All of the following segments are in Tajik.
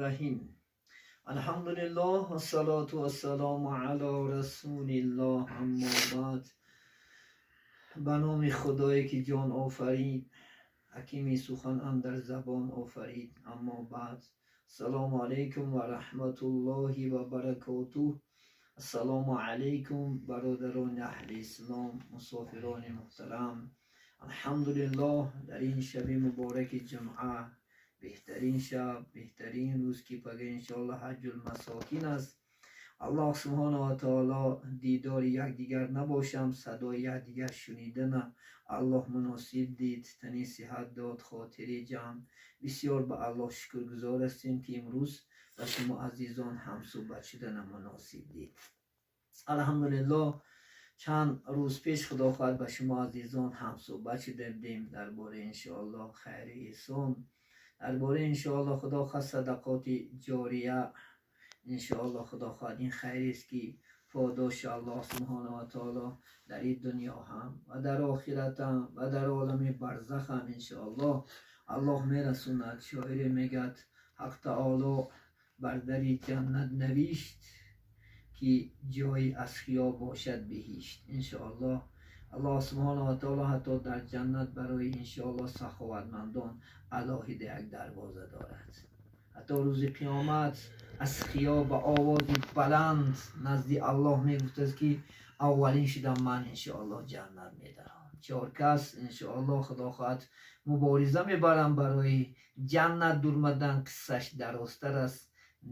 Раҳим. Алҳамдулиллоҳ, вассалоту вассалому ало расулиллоҳ, аммо баъд. Ба номи Худое, ки ҷон офарид, ҳакими сухан андар забон офарид, аммо баъд. Ассалому алайкум ва раҳматуллоҳи ва баракотуҳ. Ассалому алайкум, бародарони аҳли ислом, мусофирони муҳтарам. Алҳамдулиллоҳ, дар ин шаби мубораки ҷумъа, беҳтарин шаб, беҳтарин рӯз, ки пага иншоаллоҳ ҳаҷҷул масокин аст. Аллоҳ субҳонаҳу ва таоло дидори якдигар набошам, садои якдигар шунидана Аллоҳ муносиб дид, тани сиҳат дод, хотири ҷамъ. Бисёр ба Аллоҳ шукргузор ҳастем, ки имрӯз ба шумо азизон ҳамсӯҳбат шудана муносиб дид. Алҳамдулиллоҳ, чанд рӯз пеш, худо хоҳад, ба шумо азизон ҳамсӯҳбат шуда будем дар бораи, иншоаллоҳ, хайри эҳсон, дар бораи, иншоаллоҳ, худо хоҳад, садақоти ҷория. Иншоаллоҳ, худо хоҳад, ин хайрест, ки подоши Аллоҳ субҳонаҳу ва таоло дар ин дунё ҳам ва дар охират ҳам ва дар олами барзах ҳам, иншоаллоҳ, Аллоҳ мерасонад. Шоире мегӯяд: «Ҳақ таоло бар дари ҷаннат навишт, ки ҷои асхиё бошад биҳишт». Иншоаллоҳ, Аллоҳ субҳонаҳу ва таоло ҳатто дар ҷаннат барои, иншоаллоҳ, саховатмандон алоҳида як дарвоза дорад. Ҳатто рӯзи қиёмат асхиё ба овози баланд назди Аллоҳ мегуфтааст, ки аввалин шудам ман, иншоаллоҳ, ҷаннат медарам. Чор кас, иншоаллоҳ, худо хоҳад, мубориза мебарам барои ҷаннат дурмадан. Қиссаш дарозтар аст,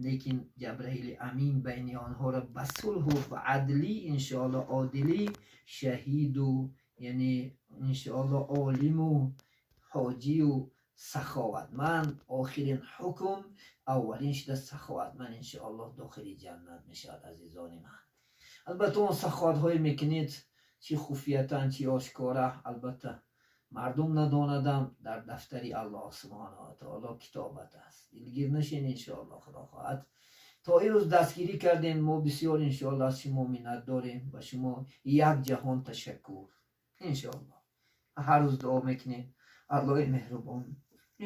лекин Ҷабраили Амин байни онҳоро ба сулҳу ба адлӣ, иншоаллоҳ, одилӣ, шаҳиду, яъне, иншоаллоҳ, олиму ҳоҷию саховатманд. Охирин ҳукм, аввалин шуда саховатманд, иншоаллоҳ, дохили ҷаннат мешавад. Азизони ман, албатта, он саховатҳое мекунед, чӣ хуфиятан, чӣ ошкора, албатта, мардум надонадам, дар дафтари Аллоҳ субҳонаҳу ва таоло китобат аст. Дилгир нашин, иншоаллоҳ, худо хоҳад, то ирӯз дастгирӣ кардем. Мо бисёр, иншоаллоҳ, аз шумо миннат дорем. Ба шумо як ҷаҳон ташаккур. Иншоаллоҳ, ҳар рӯз дуо мекунем, Аллоҳи меҳрубон,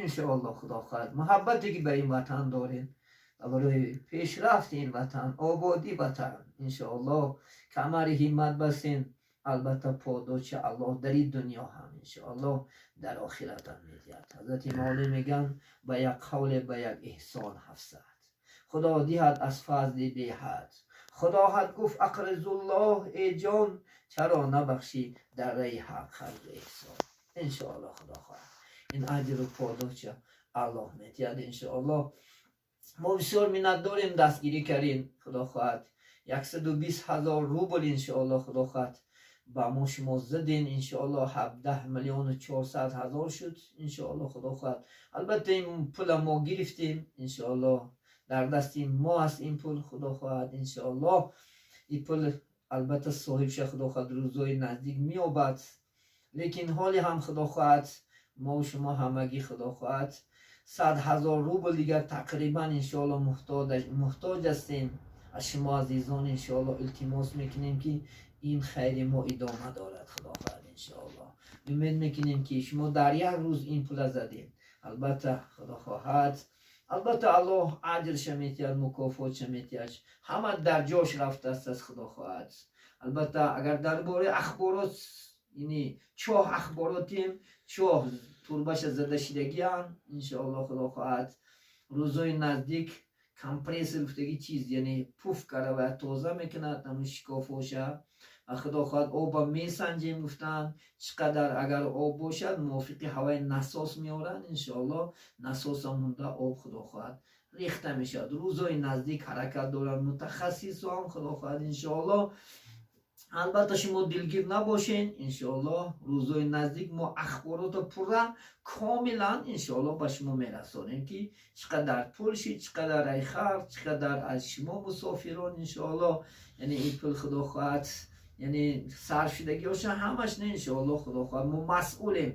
иншоаллоҳ, худо хоҳад, муҳаббате ки ба ин ватан дорем ва барои пешрафти ин ватан, ободӣ ватан, иншоаллоҳ, камари ҳиммат бастем, албатта, подоши Аллоҳ дар ин дунё ҳам, иншоаллоҳ, дар охират ҳам медиҳад. Ҳазрати Мавлӣ мегӯянд: «Ба як қавле, ба як эҳсон 700 Худо диҳад аз фазли беҳад. Худоҳат гуфт: ақризуллоҳ, э ҷон, чаро набахшӣ дар раи ҳақ қарзу эҳсон?» Иншоаллоҳ, худо хоҳад, ин аҷру подоша Аллоҳ медиҳад. Иншоаллоҳ, мо бисёр миннат дорем, дастгирӣ кардем. Худо хоҳад, 120 000 рубл, иншоаллоҳ, худо хоҳад, ба мо шумо задем. Иншоаллоҳ, 17 400 000 шуд. Иншоаллоҳ, худо хоҳад, албатта, ин пула мо гирифтем. Иншоаллоҳ, дар дасти мо аст ин пул. Худо хоҳад, иншоаллоҳ, ин пул, албатта, соҳибша, худо хоҳад, рӯзҳои наздик меёбад. Лекин ҳоле ҳам, худо хоҳад, мо шумо ҳамагӣ, худо хоҳад, 100 000 рубл дигар тақрибан, иншоаллоҳ, муҳтоҷ ҳастем. Аз шумо азизон, иншоаллоҳ, илтимос мекунем, ки ин хайри мо идома дорад. Худо хоҳад, иншоаллоҳ, умед мекунем, ки шумо дар як рӯз ин пула задем. Албатта, худо хоҳад, албатта, Аллоҳ аҷрша метиҳад, мукофотша метиҳад, ҳама дар ҷош рафтааст аз худо хоҳад. Албатта, агар дар бораи ахборот, яъне чоҳ ахборотем, чоҳ турбаша зада шидагиам. Иншоаллоҳ, худо хоҳад, рӯзҳои наздик компрессор гуфтаги чиз, яъне пуф кара ва тоза мекунад ҳамун шикофоша. Ва, худо хоҳад, оба месанҷем, гуфтанд, чӣ қадар агар об бошад, мувофиқи ҳавои насос меоранд. Иншоаллоҳ, насоса монда, об, худо хоҳад, рехта мешавад. Рӯзҳои наздик ҳаракат доранд мутахассисон, худо хоҳад, иншоаллоҳ. Албатта, шумо дилгир набошен. Иншоаллоҳ, рӯзҳои наздик мо ахборото пурра, комилан, иншоаллоҳ, ба шумо мерасонем, ки чӣ қадар пул шид, чӣ қадар ай харҷ, чӣ қадар аз шумо мусофирон, иншоаллоҳ, яъне ин пул, худо хоҳад, яъне сарф шудагиҳоша ҳамаш не. Иншоаллоҳ, худо хоҳад, мо масъулем,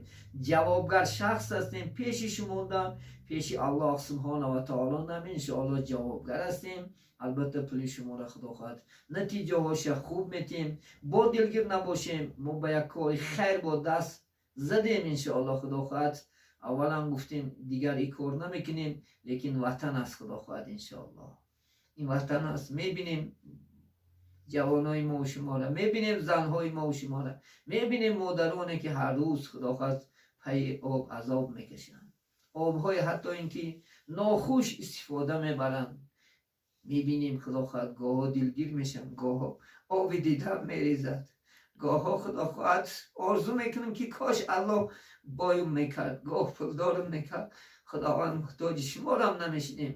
ҷавобгар шахс ҳастем пеши шумодам, пеши Аллоҳ субҳона ва таоло нам, иншоаллоҳ, ҷавобгар ҳастем. Албатта, пули шуморо, худо хоҳад, натиҷаҳоша хуб метем. Бо дилгир набошем, мо ба як кори хайр бо даст задем. Иншоаллоҳ, худо хоҳад. Аввалам гуфтем, дигар ин кор намекунем, лекин ватан аст, худо хоҳад, иншоаллоҳ. Ин ватан аст. Мебинем ҷавонои мо шуморо, мебинем занҳои мо шуморо, мебинем модароне, ки ҳар рӯз, худо хоҳад, пайи об азоб мекашанд, обҳои ҳатто ин ки нохуш истифода мебаранд. Мебинем, худо хоҳад, гоҳо дилгир мешам, гоҳо оби дидам мерезад, гоҳо, худо хоҳад, орзу мекунем, ки кош Аллоҳ боюм мекард, гоҳ пулдорум мекард, Худованд, муҳтоҷи шуморам намешидем.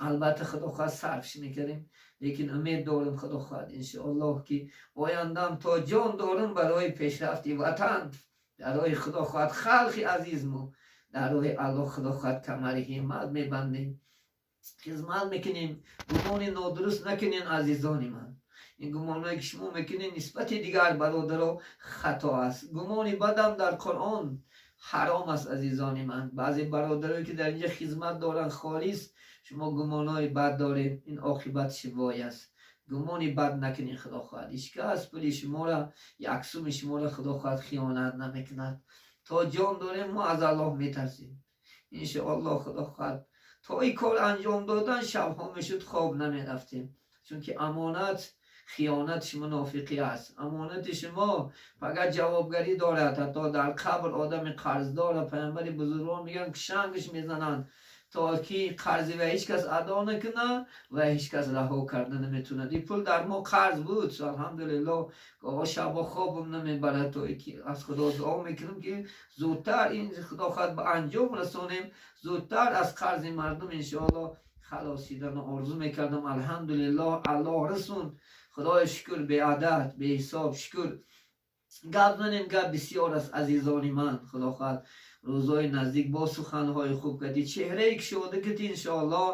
Албатта, худо хоҳад, сарфш мекардем. Лекин умед дорем, худо хоҳад, иншоаллоҳ, ки ояндам то ҷон дорем, барои пешрафти ватан, барои, худо хоҳад, халқи азизмо, дар роҳи Аллоҳ, худо хоҳад, камари ҳиммат мебандем, хизмат мекунем. Гумони нодуруст накунен, азизони ман. Ин гумонҳое, ки шумо мекунед нисбати дигар бародаро, хато аст. Гумони бадам дар Қуръон ҳаром аст, азизони ман. Баъзе бародарое, ки дар инҷа хизмат доранд холис, шумо гумонҳои бад доред, ин оқибатш вой аст. Гумони бад накунед, худо хоҳад, ҳеҷ кас пули шуморо, як суми шуморо, худо хоҳад, хиёнат намекунад. То ҷон дорем, мо аз Аллоҳ метарсем, иншоаллоҳ. Худо хоҳад, то ин кор анҷом додан, шабҳо мешуд, хоб намерафтем, чунки амонат хиёнатш мунофиқӣ аст. Амонати шумо фақат ҷавобгарӣ дорад, ҳатто дар қабр одами қарздора, паямбари бузургвор мегӯянд, шангш мезананд, то ки қарзи ва ҳеҷ кас адо накунад ва ҳеҷ кас раҳо карда наметавонад. Ин пул дар мо қарз буд. Алҳамдулилло, гоҳо шабо хобам намебарад, то ки аз Худо дуо мекунам, ки зудтар ин, худо хоҳад, ба анҷом расонем, зудтар аз қарзи мардум, иншоалло, халос шидану орзу мекардам. Алҳамдулилло, Аллоҳ расунд, Худои шукр, беадад, беҳисоб шукр. Гап занем, гап бисёр аст, азизони ман. Худо хоҳад, рӯзҳои наздик бо суханҳои хуб кардӣ, чеҳраи кушода кардӣ, иншоалло,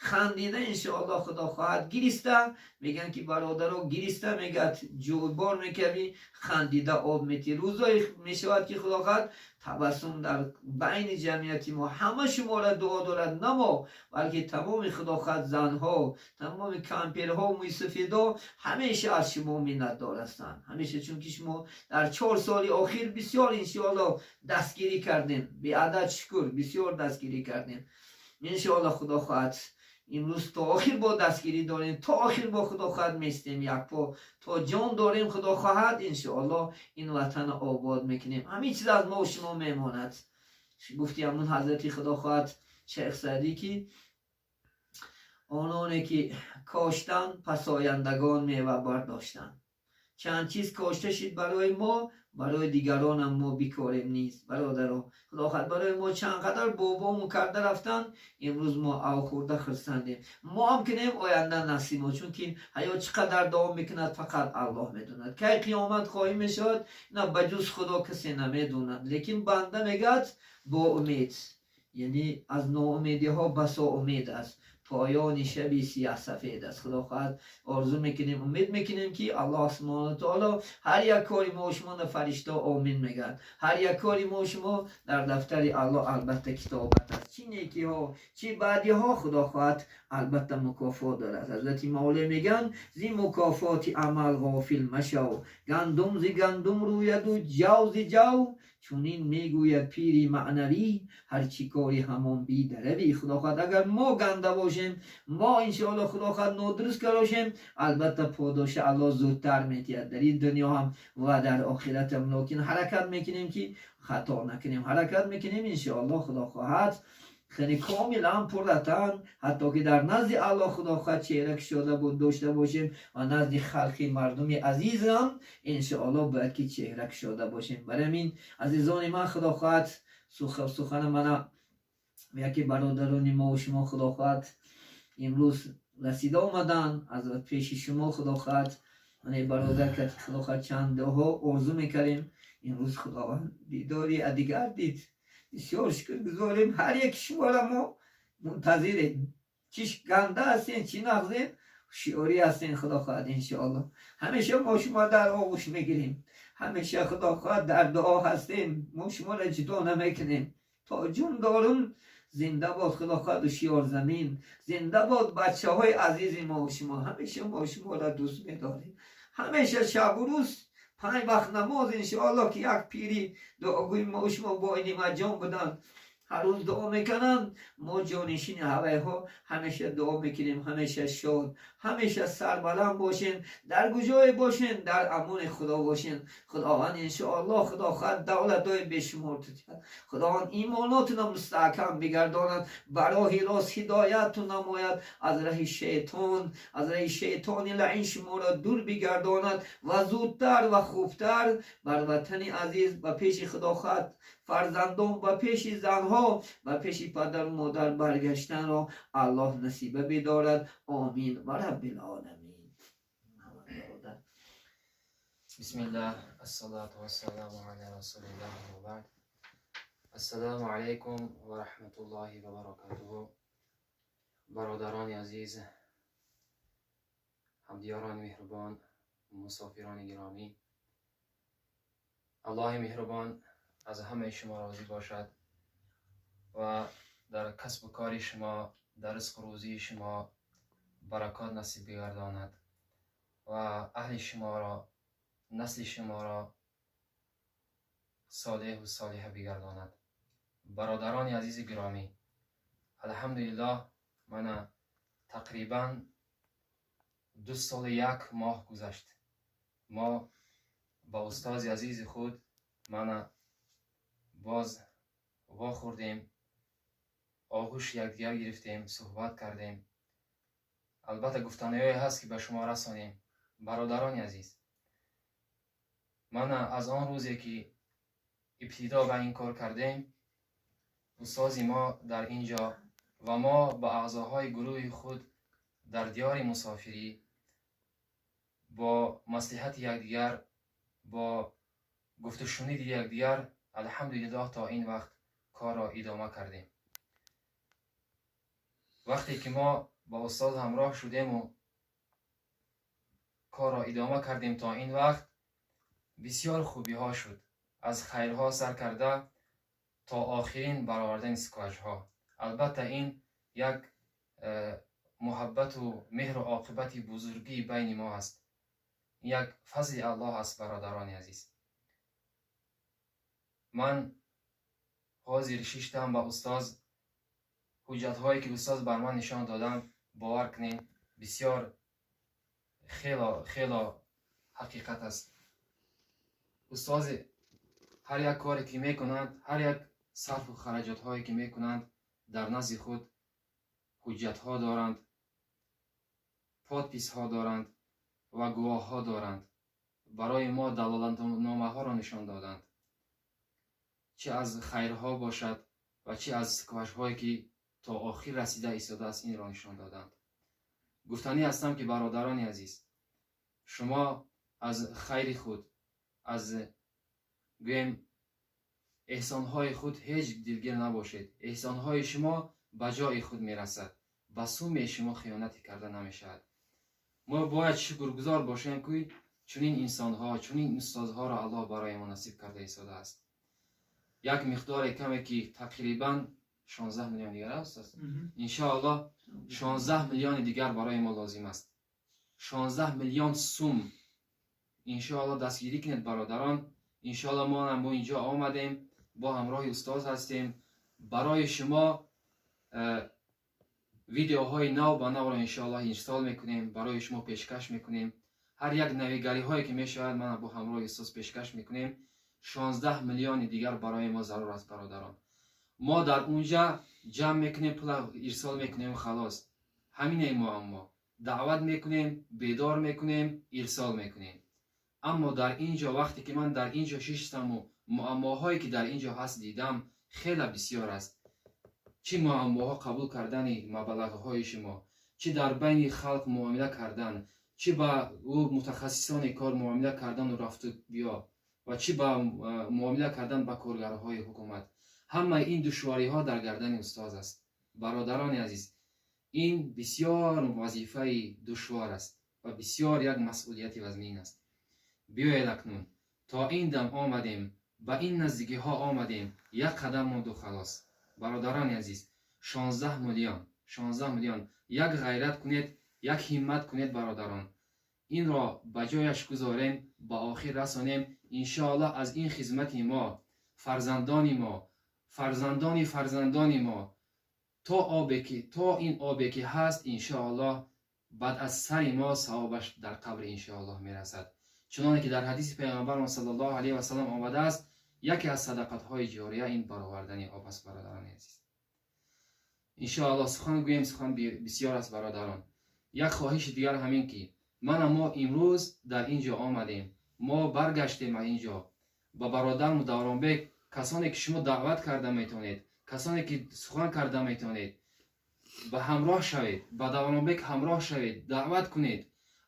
хандида, иншоалло, худо хоҳад, гириста. Мегӯянд, ки бародаро, гириста, мегӯяд, ҷӯйбор мекавӣ, хандида об метӣ. Рӯзое мешавад, ки, худо хоҳад, табассум дар байни ҷамъияти мо. Ҳама шуморо дуо дорад, на мо, балки тамоми, худо хоҳад, занҳо, тамоми кампирҳо, мӯйсафедо ҳамеша аз шумо миннатдор ҳастанд, ҳамеша, чунки шумо дар 4 соли охир бисёр, иншоалло, дастгирӣ кардем. Беадад шукр, бисёр дастгирӣ кардем. Иншоалло, худо хоҳад, имрӯз то охир бо дастгирӣ дорем, то охир бо, худо хоҳад, местем якпо. То ҷон дорем, худо хоҳад, иншоалло, ин ватанро обод мекунем. Ҳамин чиз аз мо шумо мемонад. Гуфти ҳамун ҳазрати, худо хоҳад, Шайх Саъдӣ, ки ононе ки коштанд, пасояндагон мева бардоштанд. Чанд чиз кошта шид барои мо, барои дигаронам мо бикорем низ, бародаро. Худо хоҳад, барои мо чанд қадар бобому карда рафтанд, имрӯз мо ав хӯрда хурсандем. Мо ҳам кунем, оянда насиб мо, чунки ҳаёт чӣ қадар давом мекунад, фақат Аллоҳ медонад. Кай қиёмат хоҳӣ мешавад, на ба ҷуз Худо касе намедонад. Лекин банда, мегӯяд, бо умед, яъне аз ноумедиҳо басо умед аст, поёни шаби сиёҳсафед аст. Худо хоҳад, орзу мекунем, умед мекунем, ки Аллоҳ субҳону таоло ҳар як кори мо шумо фаришто омин мегӯяд. Ҳар як кори мо шумо дар дафтари Аллоҳ, албатта, китобат аст. Чӣ некиҳо, чӣ бадиҳо, худо хоҳад, албатта, мукофот дорад. Ҳазрати Мавло мегӯянд: «Зи мукофоти амал ғофил машав, гандум зи гандум рӯяду ҷав зи ҷав. Чунин мегӯяд пири маънавӣ, ҳарчи кори ҳамон бидаравӣ». Худо хоҳад, агар мо ганда бошем, мо, иншоалло, худо хоҳад, нодуруст карошем, албатта, подоши Аллоҳ зудтар метиҳад дар ин дунё ҳам ва дар охиратам. Лекин ҳаракат мекунем, ки хато накунем, ҳаракат мекунем, иншоалло, худо хоҳад, хеле комилан, пурратан, ҳатто ки дар назди Аллоҳ, худо хоҳад, чеҳра кушода буд дошта бошем ва назди халқи мардуми азизам, иншоалло, бояд ки чеҳра кушода бошем. Барои ҳамин, азизони ман, худо хоҳад, сухана мана яке бародарони мо шумо, худо хоҳад, имрӯз расида омаданд аз пеши шумо. Худо хоҳад, мана бародар, ки, худо хоҳад, чанд дуо орзу мекардем, имрӯз Худованд дидори дигар дид. Бисёр шукргузорем. Ҳар яки шуморо мо мунтазирем. Чӣ ганда ҳастен, чӣ нағзем, ҳушёрӣ ҳастен. Худо хоҳад, иншоалло, ҳамеша мо шумо дар оғӯш мегирем, ҳамеша, худо хоҳад, дар дуо ҳастем. Мо шуморо ҷудо намекунем то ҷун дорум. Зинда бод, худо хоҳад, ҳушёр замин, зинда бод бачаҳои азизи мо. Шумо ҳамеша мо шуморо дӯст медорем, ҳамеша шабу рӯз панҷ вақт намоз, иншоалло, ки як пири дуогӯи мо шумо бо Нимаҷон буданд. Ҳар рӯз дуо мекунанд. Мо ҷонишини ҳавайҳо ҳамеша дуо мекунем, ҳамеша шод, ҳамеша сарбаланд бошен, дар куҷое бошен, дар амони Худо бошен. Худованд иншоаллоҳ, Худо хоҳад, давлатҳои бешумор тутяд. Худованд имонотуна мустаҳкам бигардонад, ба роҳи рост ҳидояту намояд, аз раҳи шайтон, аз раҳи шайтони лаин шуморо дур бигардонад ва зудтар ва хубтар бар ватани азиз, ба пеши Худо хоҳад фарзандон, ба пеши занҳо, ба пеши падару модар баргаштанро Аллоҳ насиба бидорад. Омин ва раббил оламин. Бисмиллах, ассалату вассаламу аля расулиллах ва баъд. Ассалому алайкум ва раҳматуллоҳи ва баракатуҳу. Бародарони азиз, ҳамдиёрони меҳрубон, мусофирони гиромӣ, Аллоҳи меҳрубон аз ҳамаи шумо розӣ бошад ва дар касбу кори шумо, дар ризқу рӯзии шумо баракот насиб бигардонад ва аҳли шуморо, насли шуморо солеҳу солиҳа бигардонад. Бародарони азизи гиромӣ, алҳамдулиллоҳ, мана тақрибан 2 соли 1 моҳ гузашт. Мо ба устози азизи худ мана боз вохӯрдем, оғӯши якдигар гирифтем, суҳбат кардем. Албатта, гуфтаниҳое ҳаст, ки ба шумо расонем. Бародарони азиз, мана аз он рӯзе ки ибтидо ба ин кор кардем, устози мо дар ин ҷо ва мо ба аъзоҳои гурӯҳи худ дар диёри мусофирӣ бо маслиҳати якдигар, бо гуфтушуниди якдигар, алҳамдулиллоҳ, то ин вақт корро идома кардем. Вақте ки мо ба устод ҳамроҳ шудему корро идома кардем то ин вақт, бисёр хубиҳо шуд, аз хайрҳо сар карда то охирин баровардани скважҳо. Албатта, ин як муҳаббату меҳру оқибати бузургии байни мо аст, як фазли Аллоҳ аст. Бародарони азиз, ман ҳозир шиштам ба устоз, ҳуҷҷатҳое ки устоз бар ман нишон доданд, бовар кунед, бисёр, хело хело ҳақиқат аст. Устози ҳар як коре ки мекунанд, ҳар як сарфу хараҷотҳое ки мекунанд, дар назди худ ҳуҷҷатҳо доранд, подписҳо доранд ва гувоҳҳо доранд. Барои мо далолатномаҳоро нишон доданд, чӣ аз хайрҳо бошад ва чӣ аз скважҳое ки то охир расида истодааст, инро нишон доданд. Гуфтанӣ ҳастам, ки бародарони азиз, шумо аз хайри худ, аз гӯем эҳсонҳои худ ҳеҷ дилгир набошед. Эҳсонҳои шумо ба ҷои худ мерасад, ба суме шумо хиёнате карда намешавад. Мо бояд шукргузор бошем, ки чунин инсонҳо, чунин устозҳоро Аллоҳ барои мо насиб карда истодааст. Як миқдоре каме ки тақрибан 16 миллион дигар аст, иншоаллоҳ, 16 миллиони дигар барои мо лозим аст, 16 миллион сум. Иншоаллоҳ, дастгирӣ кунед, бародарон. Иншоаллоҳ, мо ҳам бо инҷо омадем, бо ҳамроҳи устоз ҳастем. Барои шумо видеоҳои нав ба навро иншоаллоҳ ирсол мекунем, барои шумо пешкаш мекунем. Ҳар як навигариҳое ки мешавад, мана бо ҳамроҳи устоз пешкаш мекунем. 16 миллиони дигар барои мо зарур аст, бародарон. Мо дар унҷа ҷамъ мекунем, пула ирсол мекунем, халос, ҳамине муаммо. Даъват мекунем, бедор мекунем, ирсол мекунем, аммо дар ин ҷо, вақте ки ман дар ин ҷо шиштаму муаммоҳое ки дар ин ҷо ҳаст дидам, хеле бисёр аст. Чӣ муаммоҳо қабул кардани маблағҳои шумо, чӣ дар байни халқ муомила кардан, чӣ ба ӯ мутахассисони кор муомила кардану рафту биё ва чӣ ба муомила кардан ба коргарҳои ҳукумат, ҳамаи ин душвориҳо дар гардани устоз аст. Бародарони азиз, ин бисёр вазифаи душвор аст ва бисёр як масъулияти вазнин аст. Биёед, акнун то ин дам омадем, ба ин наздикиҳо омадем, як қадам монду халос. Бародарони азиз, 16 миллион, 16 миллион, як ғайрат кунед, як ҳиммат кунед, бародарон, инро ба ҷояш гузорем, ба охир расонем. Иншоаллоҳ, аз ин хизмати мо фарзандони мо, Фарзандони фарзандони мо, то обе ки, то ин обе ки ҳаст, иншоаллоҳ, баъд аз сари мо савобаш дар қабр, иншоаллоҳ, мерасад. Чуноне ки дар ҳадиси Паёмбармон саллаллоҳу алайҳи васаллам омадааст, яке аз садақатҳои ҷория ин баровардани об аст. Бародарони азиз, иншоаллоҳ, сухан гӯем, сухан бисёр аст. Бародарон, як хоҳиши дигар ҳамин ки мана мо имрӯз дар ин ҷо омадем, мо баргаштем аз ин ҷо ба бародарму Давронбек. Касоне ки шумо даъват карда метавонед, касоне ки сухан карда метавонед, ба ҳамроҳ шавед, ба Давронбек ҳамроҳ шавед, даъват кунед.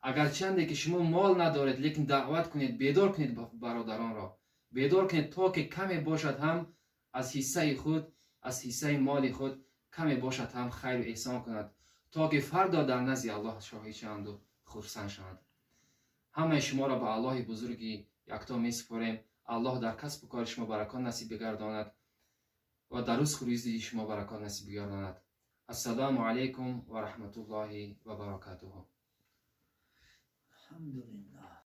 Агарчанде ки шумо мол надоред, лекин даъват кунед, бедор кунед бародаронро, бедор кунед, то ки каме бошад ҳам аз ҳиссаи худ, аз ҳиссаи моли худ каме бошад ҳам хайру эҳсон кунад, то ки фардо дар назди Аллоҳ шоҳид шаванду хурсанд шаванд. Ҳамаи шуморо ба Аллоҳи бузурги якто месупорем. Аллоҳ дар касбу кори шумо баракот насиб бигардонад ва дар рузқу ризқи шумо баракот насиб бигардонад. Ассалому алайкум ва раҳматуллоҳи ва баракатуҳу. Алҳамдулиллаҳ.